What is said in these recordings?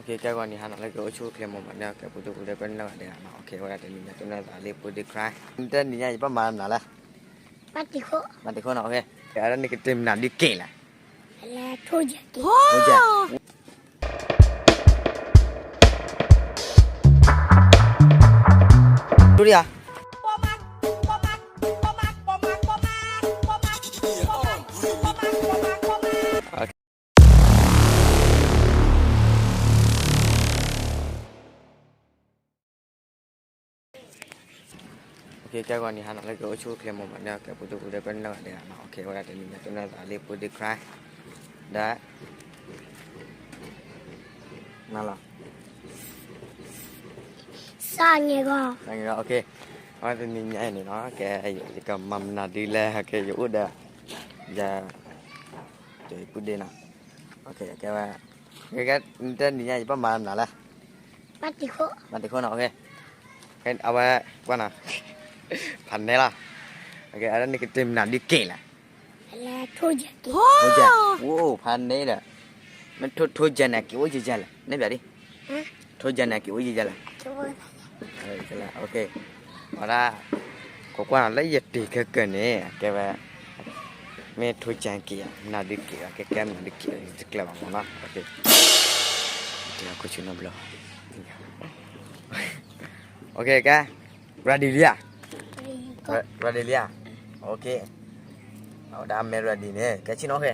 ကဲ ကဲဂီၤနံၤဟါနီၤ လၢကအိၣ်ဆူၣ်အိၣ်ချ့မိၢ်ပှၢ်န့ၣ် ကဲပူၤဒိၣ်ပူၤဒဲး ပှၤန့ၢ်လၢဂၤဒဲးနီၤ. ကဲ ဝဲဒၣ်တနံၤညါ တိၢ်နီၣ်သးလံ ပူၤဒ့ခွါ တနံၤညါ ယပၢ်မၤမနုၤလဲၣ်. မၤတံၤခိၣ်နီၤ. အဝဲဒၣ်န့ၣ်ကတ့ၢ်မနုၤဒုးက့ၤလဲၣ်. ထိၣ်ကဲ ထိၣ်ဒံးဧါ. ကဲဂီၤနံၤဟါနီၤ လၢကအိၣ်ဆူၣ်အိၣ်ချ့မိၢ်ပှၢ်န့ၣ် ကဲပူၤဒိၣ်ပူၤဒဲး ပှၤန့ၢ်လၢဂၤဒဲးနီၤ. ကဲဝဲဒၣ်တနံၤညါ တိၢ်နီၣ်သးလံ ပူၤဒ့ခွါ ဒီး နလီၤ သၣ်ညါဂီၤ သၣ်ညါဂီၤ. အဝဲတနံၤညါအံၤန့ၣ်နီၤ ကဲ ယကမၤမနုၤဒုးလဲၣ် ကဲ ယအိၣ်ဒီး ယ ယပုၢ်ဒ့နီၤ. ကဲဝဲ တနံၤညါ ယပၢ်မၤမနုၤလဲၣ်. မၤတံၤခိၣ်နီၤ. အဝဲ ကွၢ်နီၤ ဖးနဲလီၤ. အဝဲဒၣ်န့ၣ်ကတ့ၢ်မနုၤဒုးက့ၤလဲၣ်. ထိၣ်ကဲ အိၣ်ဖးနဲဒီး မ့ၢ်ထိၣ် ထိၣ်ကဲန့ၣ် က့ၤအိၣ်ယဲယဲလဲၣ် နဲဘျီဒ် ထိၣ်ကဲန့ၣ် က့ၤအိၣ်ယဲယဲလဲၣ်. ဝဲဒၣ် ကကွၢ်နီၤ လၢယတ့ၢ်ခဲကၢၢ်န့ၣ် ကဲဝဲ မ့ၢ်ထိၣ်ကဲက့ၤ မနုၤဒုးက့ၤ ကဲကဲမနုၤဒုးက့ၤ တကျၢၤဘၣ်မးနီၤ. ကဲ ready လံဧါ. ready လံဧါ. အဝဲဒၣ် ready လံန့ၣ် ကဲဆ့ၣ်နီၤ ကဲ ဆ့ၣ်နီၤ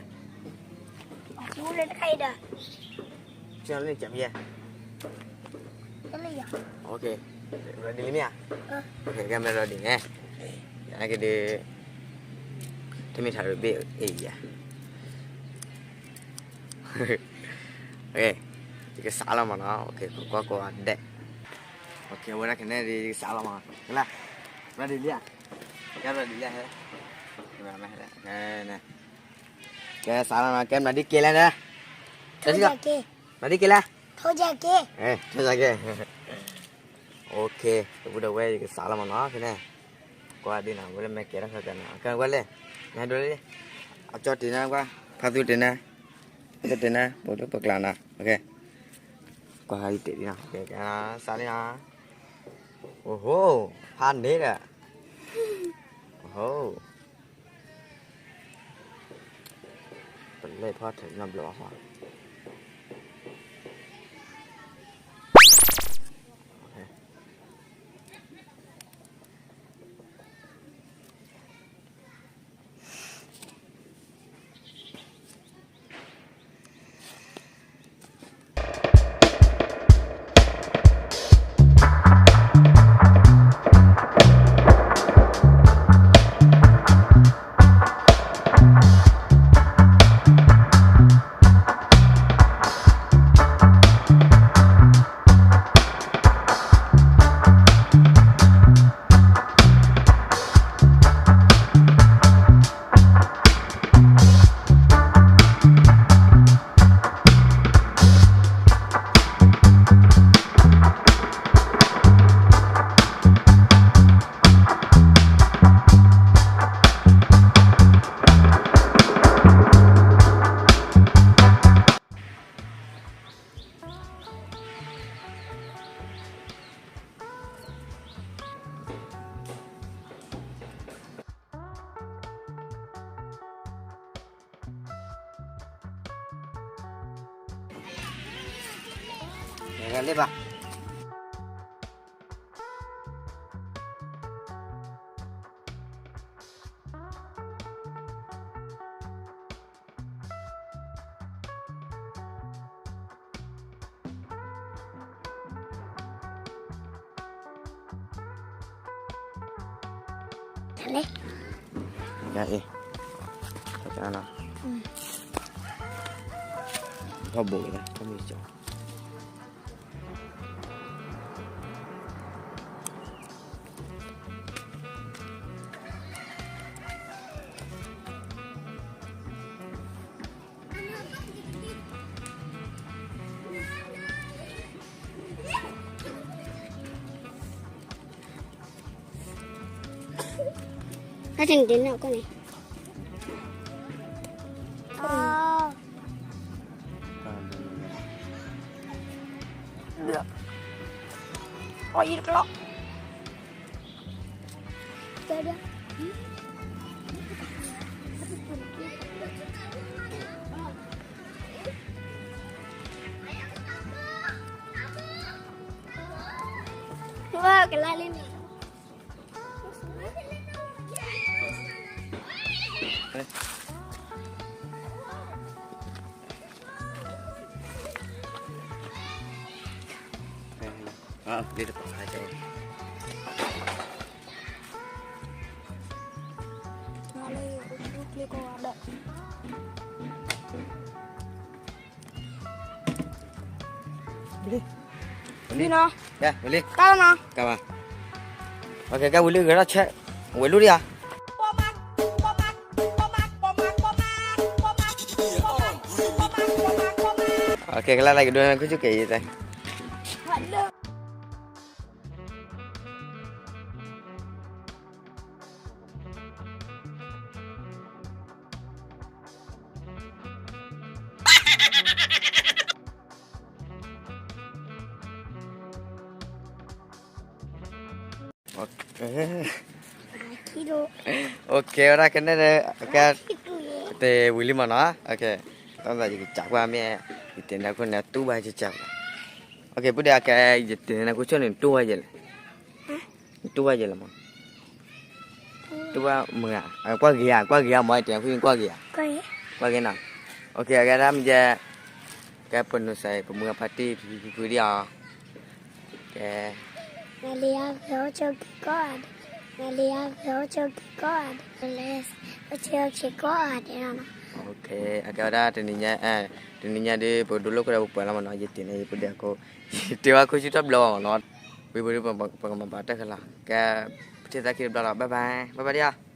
လၢန့ၣ် ready လံမ့ၢ်ဧါ. ကဲ မ့ၢ် ready န့ၣ် ကဲဒုး တမ့ၢ်ထးရူးဘ့ၣ်အံၤဧါ. ယကစးလီၤမးနီၤ. ကကွၢ်ကိးဂၤဒဲး. အဝဲဒၣ်ခဲန့ၣ် ယကစးလီၤမး ကလၢ ready လံဧါ. ကဲ ready လံဧါ. ကဲစးလီၤနီၤ ကဲမနုၤဒုးက့ၤလဲၣ်န့ၣ်. မနုၤဒုးက့ၤလဲၣ်. ထိၣ်ကဲ ထိၣ်ကဲ တပူၤဒီးဝဲယကစးလီၤမးနီၤ ခဲန့ၣ်. ကွၢ်ဒ်နီၤ ဝဲလၢမဲာ်ကဲထီၣ်ခဲကၢၢ်နီၤ ကဲဝဲလဲၣ် နဒိလံ အကၠီတ့ၢ်နၤကွၢ် ဖါသူတ့ၢ်နၤ လၢတ့ၢ်နၤ ပဒိၣ်ပကျးနီၤ. ကွၢ်ဟးယတ့ၢ်ဒ်နီၤ ကဲစးလံနီၤ. အိၣ်ဟိ ဖးန့ၣ်ဒီး အိၣ်ဟိ ပလဲၤဖီထၢၣ်နီတဘျီဘၣ်ဃီ. လဲၤဘၣ်. လဲၤ, ယအံၤ, ထီၣ်ဘိးလၢ ထီၣ်မံၤကၠီ. တၢ်တနံၤဒဲးန့ၣ်အီၣ်န့ၣ်, အီၣ်, အီၣ်, အီၣ်ယံတကျီ ကလါလံန့ၣ် ဝံၤလံနီၤ, ဝံၤလံ, ကါလီၤနီၤ, ကါဘၣ်, ကဲဝံၤလံဂဲၤထီၣ်ဆဲး, ဝဲလူၤဒံးဧါ, ကလါလၢကဒိနခိၣ်ဆူၣ်ကဲၤယံၤတဲ အိၣ်ကဲ ဝဲဒၣ်ကနဲၣ်ဒီး ကဲ တဝံၤလံမးနီၤ, တၢ်သးယကစးကွၢ်မ့ၢ် ယတ့နါခိၣ်န့ၣ်တူၢ်ဘၣ်ကစး, အိၣ်ကဲ ပူၤဒဲးကဲ ယတ့နါခိၣ်ဆိၣ်န့ၣ်တူၢ်ဘၣ်ယဲလဲၣ်, တူၢ်ဘၣ်ယဲလဲၣ်မး, တူၢ်ဘၣ်မုာ်ဧါ, ကွၢ်ဂ့ၤဧါ ကွၢ်ဂ့ၤဧါမး ယတ့နါခိၣ်ကွၢ်ဂ့ၤဧါ, ကွၢ်ဂ့ၤနီၤ, အိၣ်ကဲ အကဲဒၣ်မ့ၢ်ယဲ ကဲပနုၤစဲး ပမုၢ်အဖါတံၢ်ဖုဖုဖုဒံးအီၤ, ကဲ အကဲဝဲဒၣ်တနံၤညါ တနံၤညါဒီး ပဒိလိာ်ခိၣ်ဒီးပပှဲၤလီၤမးနီၤ, ယတ့န့ၢ်ယပဒဲးအခိၣ်, ယတ့ဝဲခိၣ်ဆူၣ်တဘျီဘၣ်မးနီၤ, ဝံၤပဒိပကမၤဘၣ်တၢ်ခဲလၢာ်, ကဲ ပထံၣ်သးခံတဘျီလီၤ, bye bye, bye bye ဒံးအီၤ